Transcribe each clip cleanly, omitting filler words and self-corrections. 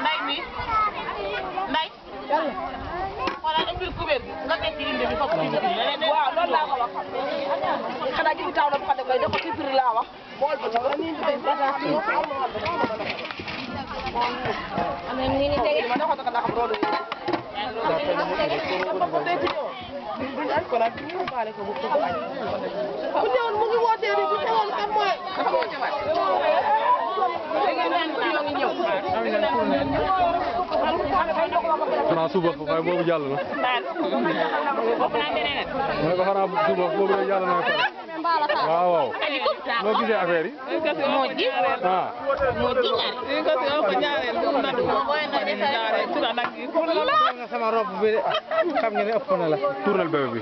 nday mi nday xoolal ëpp kubéer bi nga teg ci indi bi foofu ci waaw loolu laa ko wax xanaa ji taw na bu xale koy def ko ci biir laa wax bool ba taw ni ñu bagage yi am ni ni tege ma doxo ko ndax loolu bu ñëwoon mu ngi wootee ni bu ñëwoon kan mooy xanaa suba waaye boobu jàll na. ma ne ko xanaa suba boobu de jàll na waaw waaw. noo gisee affaire yi. ah. sama robe bi de xam nga ne ëpp na la. tournel bébé bi.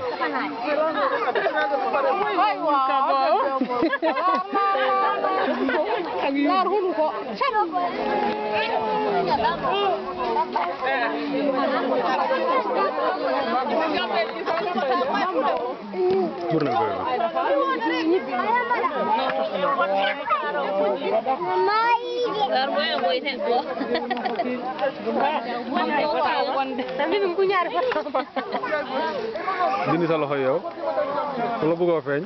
tournel bébé dindi sa loxo yow wala bëggoo feeñ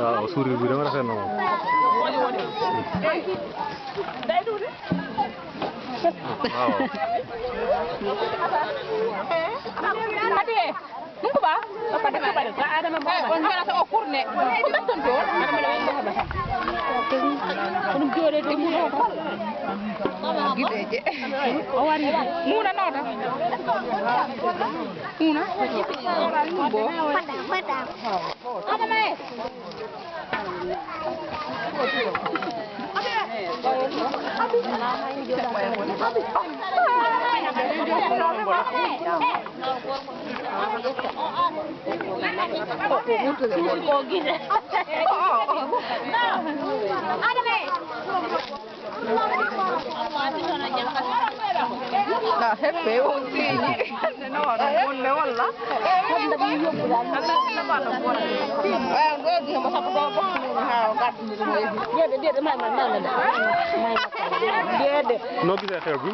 waaw sourire bi dama rafet na moom Muna nota. Muna. Ada mai. Nah, hepe unti ni. No, no, wala. Handa bi yóbbu daal. Handa na ba na ko. Ah, go gi ma sax ko ha gat ni. Déedéet may ma la de. Déedéet. noo gisee xew bi.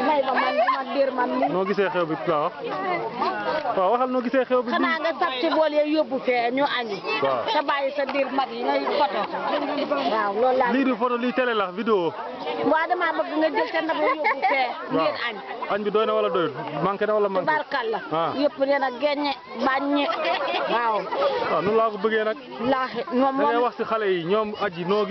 May ma man ma dir man. noo gisee xew bi waaw. waaw waxal noo gisee xew bi. xanaa nga sax ci bool yi yóbbu fee ñu añi. waaw sa bàyyi sa dir mag yi ngay photo. waaw loolu laa. lii di photo lii télé la vidéo. waaw damaa bëgg nga jël sa ndab yóbbu fee. ngeen añ. añ bi doy na wala doyul manqué na wala manqué. barkalla. ah yëpp nee na geññe baññe waaw. waaw noonu laa ko bëggee nag. laaxi moom da ngay wax si xale yi ñoom aji noo